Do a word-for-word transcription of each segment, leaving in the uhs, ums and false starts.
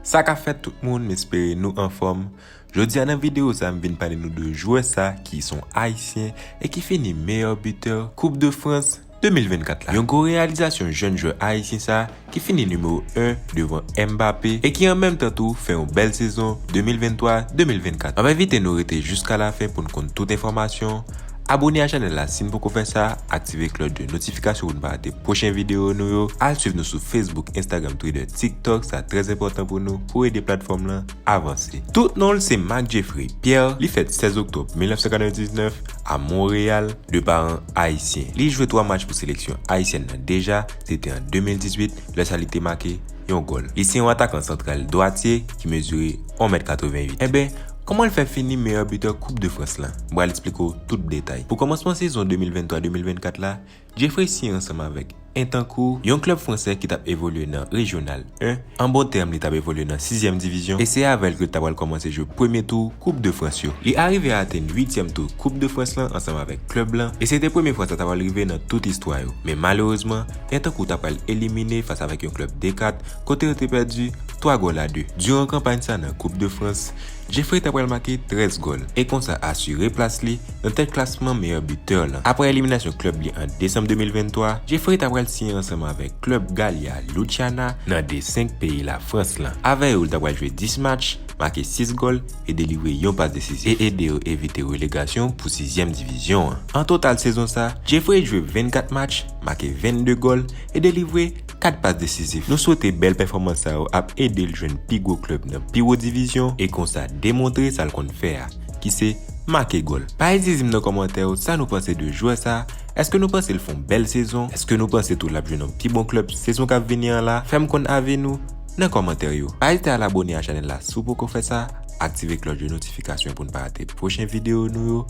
Sa k ap fèt tout moun, m espere nou anfòm. Jodi a nan videyo sa, m vin pale nou de jwè sa ki se yon Ayisyen e ki fini meyè bitè Coupe de France de mil vennkat la. Yon gwo reyalizasyon jèn jwè ayisyen sa ki fini nimewo en devan Mbappé e ki an menm tan tou fè yon bèl sezon de mil venntwa de mil vennkat. M ap envite nou rete jiska lafen pou n konn tout enfòmasyon. Abone a chanèl la si n poko fè sa, aktive klòch de notifikasyon pou n pa rate pwochen videyo nou yo. Al swiv nou sou Facebook, Instagram, Twitter, TikTok, sa trè enpòtan pou nou, pou ede platfòm lan avanse. Tout non l se Marc Jeffrey Pierre, li fèt sèz oktòb mil nèf san katrevendiznèf a Monreyal, de paran ayisyen. Li jwe twa match pou seleksyon ayisyèn nan deja, se te an de mil dizuit, lè sa li te make yon gòl. Li se yon atakan santral dwatye ki mezire yon mèt katrevenwit. Enben, kòman l fè fini meyè bitè Coupe de France lan? M pral eksplike w tout detay. Pou kòmansman sezon de mil venntwa de mil vennkat la, Jeffrey siyen ansanm avèk Etancur, yon klèb fransè ki t ap evolye nan Rejyonal en. An bon tèm, li t ap evolye nan sizyèm divizyon, e se avè l ke l ta pral kòmanse jwe premye tou Coupe de France yo. Li arive atenn uityèm tou Coupe de France lan ansanm avèk klèb lan, e se te premye fwa sa ta pral rive nan tout istwa yo. Men malerezman, Etancur ta pral elimine fas avèk yon klèb de kat, kote yo te pèdi twa gòl a de. Diran kanpay sa nan Coupe de France, Jeffrey ta pral make trèz gòl, e konsa asire plas li nan tèt klasman meyè bitè lan. Apre eliminasyon klèb li an desanm de mil venntwa, Jeffrey ta pral siyen ansanm avèk klèb Gallia Luciana nan D senk peyi Lafrans lan. Avè yo, li ta pral jwe dis match, make sis gòl e delivre yon pas desizif, e ede yo evite relegasyon pou sizyèm divizyon an. An total sezon sa, Jeffrey jwe vennkat match, make vennde gòl e delivre kat pas desizif. Nou swete bèl pèfòmans sa yo ap ede l jwenn pi gwo klèb nan pi wo divizyon e konsa demontre sa l konn fè a, ki se make gòl. Pa ezite di m nan kòmantè yo sa nou panse de jwè sa. Èske nou panse l fè yon bèl sezon? Èske nou panse tou l ap jwe nan yon pi bon klèb sezon k ap vini an la? Fè m konn avi nou nan kòmantè yo. Pa ezite al abone a chanèl la si w poko fè sa, aktive klòch de notifikasyon pou n pa rate pwochen videyo nou yo.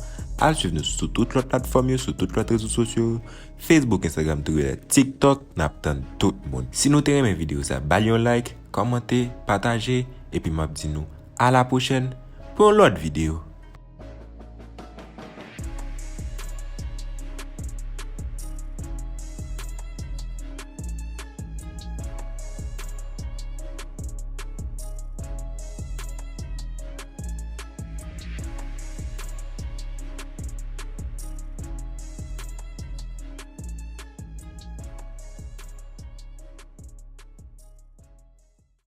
Al swiv nou sou tout lòt platfòm yo, sou tout lòt rezo sosyo yo, Facebook, Instagram, Twitter, TikTok, n ap tann tout moun. Si nou te renmen videyo sa, ba l yon like, kòmante, pataje, epi m ap di nou a la pwochèn pou yon lòt videyo.